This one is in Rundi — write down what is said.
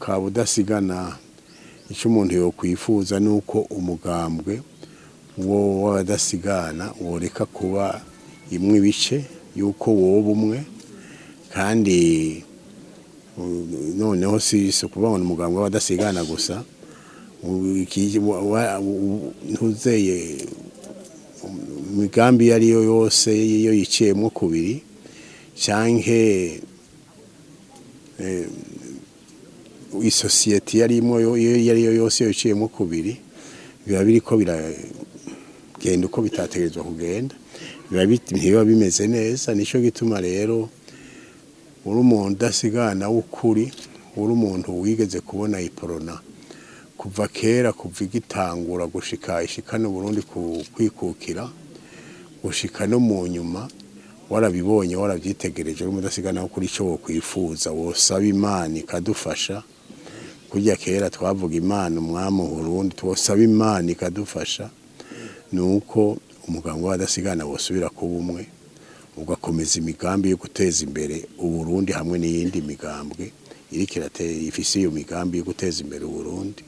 Kabudasigana, icyo umuntu yokwifuza ni uko umugambwe wo w'abadasigana woreka kuba imwe ibice, yuko woba umwe. Kandi noneho si ukuvuga ngo ni umugambwe w'abadasigana gusa, ntuzeye imigambi iyo ariyo yose iyo yiciyemwo kubiri canke isosiyete iyo ariyo yose iyo yiciyemwo kubiri, biba biriko biragenda uko bitategerezwa kugenda, ntibiba bimeze neza. Nico gituma rero uri umuntu udasigana w'ukuri, uri umuntu wigeze kubona Iprona kuva kera, kuva igitangura gushika ishikana Uburundi kwikukira, gushika no mu nyuma, warabibonye, waravyitegereje, uri umudasigana w'ukuri, ico wokwifuza, wosaba Imana ikadufasha. Kurya kera twavuga Imana umwami Burundi, twosaba Imana ikadufasha nuko umugambwe w'abadasigana wosubira kuba umwe, ugakomeza imigambi yo guteza imbere Uburundi hamwe n'iyindi migambwe iriko ifise iyo migambi yo guteza imbere Uburundi.